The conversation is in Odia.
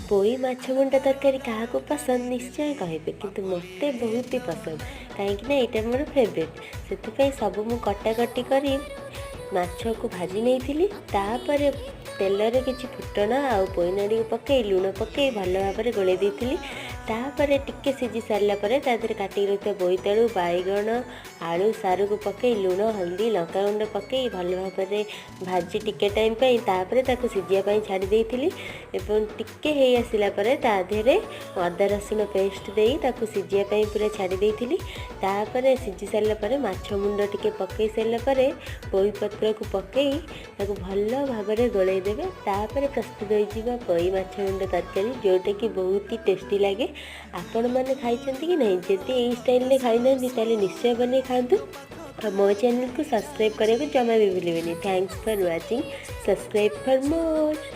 ପୋଇ ମାଛ ମୁଣ୍ଡ ତରକାରୀ କାହାକୁ ପସନ୍ଦ, ନିଶ୍ଚୟ କହିବେ। କିନ୍ତୁ ମୋତେ ବହୁତ ହି ପସନ୍ଦ, କାହିଁକିନା ଏଇଟା ମୋର ଫେଭରେଟ୍। ସେଥିପାଇଁ ସବୁ ମୁଁ କଟାକଟି କରି ମାଛକୁ ଭାଜି ନେଇଥିଲି। ତାପରେ ତେଲରେ କିଛି ଫୁଟଣ ଆଉ ପୋଇନାଡ଼ିକୁ ପକାଇ, ଲୁଣ ପକାଇ ଭଲ ଭାବରେ ଗୋଳେଇ ଦେଇଥିଲି। ତାପରେ ଟିକେ ସିଝି ସାରିଲା ପରେ ତା ଦେହରେ କାଟିକି ରଖିଥିବା ବୋଇତାଳୁ, ବାଇଗଣ, ଆଳୁ, ସାରୁକୁ ପକାଇ, ଲୁଣ, ହଳଦୀ, ଲଙ୍କାଗୁଣ୍ଡ ପକାଇ ଭଲ ଭାବରେ ଭାଜି ଟିକେ ଟାଇମ୍ ପାଇଁ, ତାପରେ ତାକୁ ସିଝିବା ପାଇଁ ଛାଡ଼ି ଦେଇଥିଲି। ଏବଂ ଟିକେ ହେଇ ଆସିଲା ପରେ ତା ଦେହରେ ଅଦା ରସୁଣ ପେଷ୍ଟ ଦେଇ ତାକୁ ସିଝିବା ପାଇଁ ପୁରା ଛାଡ଼ି ଦେଇଥିଲି। ତାପରେ ସିଝି ସାରିଲା ପରେ ମାଛ ମୁଣ୍ଡ ଟିକେ ପକାଇ ସାରିଲା ପରେ ପୋଇ ପତ୍ରକୁ ପକାଇ ତାକୁ ଭଲ ଭାବରେ ଗୋଳେଇ ଦେବେ। ତାପରେ ପ୍ରସ୍ତୁତ ହୋଇଯିବ ପୋଇ ମାଛ ମୁଣ୍ଡ ତରକାରୀ, ଯେଉଁଟାକି ବହୁତ ହି ଟେଷ୍ଟି ଲାଗେ। ଆପଣମାନେ ଖାଇଛନ୍ତି କି ନାହିଁ? ଯଦି ଏଇ ଷ୍ଟାଇଲରେ ଖାଇନାହାନ୍ତି, ତାହେଲେ ନିଶ୍ଚୟ ବନେଇ ଖାଆନ୍ତୁ। ଆଉ ମୋ ଚ୍ୟାନେଲକୁ ସବସ୍କ୍ରାଇବ୍ କରିବାକୁ ଜମା ବି ଭୁଲିବେନି। Thanks for watching. Subscribe for more.